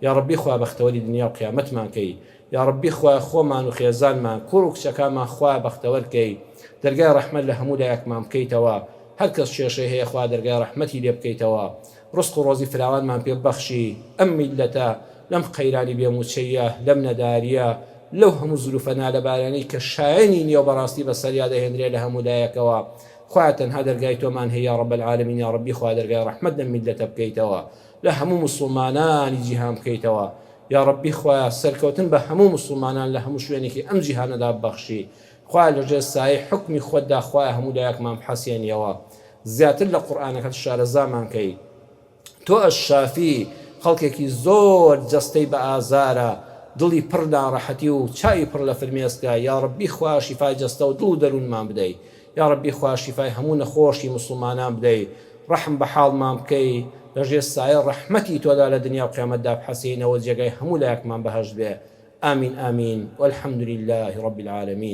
یاڕەبی خوایە بەختەوەری دنیا و قیامەتمان کەی یاڕەبی خوایە خۆمان و خێزانمان کوڕ و کچەکانمان خوایە بەختەوەر کەی دەرگای ڕەحمەت لە هەموو لایەکمان بکەیتەوە هەر کەس کێشەی هەیە خوایە دەرگای ڕەحمەتی لێ بکەیتەوە ڕزق و ڕۆزی فراوانمان پێ ببەخشی ئەم میللەتە لەم قەیرانی بێ موچەییە لەم نەداریە لەو هەموو زروفە نالەبارانەی کە شایەنی نیەو بەڕاستی بەسەریا دەهێنرێ لە هەموو لایەکەوە خوایە تەنها دەرگای تۆمان هەیە یا رب العالمین یا ربی خوایە دەرگای ڕەحمەت لەم میللەتە بکەیتەوە لە هەموو موسڵمانانی جیهان بکەیتەوە یاڕەبی خوایە سەرکەوتن بە هەموو موسڵمانان لە هەموو شوێنێکی ئەم جیهانەدا ببەخشی خوایە لە ژێر سایەی حوکمی خۆتدا خوایە هەموو لایەکمان بحەسێنیەوە زیاتر لە قورئانەکەت شارەزامان کەی تۆ الشافی خەڵکێکی زۆر جەستەی بە ئازارە دڵی پڕ ناڕەحەتی و چاوی پڕ لە فرمێسکە یاڕەبی خوایە شیفای جەستە و دڵ و دەروونمان بدەی یاڕەبی خوایە شیفای هەموو نەخۆشی موسڵمانان بدەی ڕەحم بە حاڵمان بکەی لەژێر سایەی ڕەحمەتی تۆدا لە دنیا و قیامەتدا بحەسێینەوە جێگای هەموو لایەکمان بەهەشت بێ آمین آمین والحمد للە رب العالمین.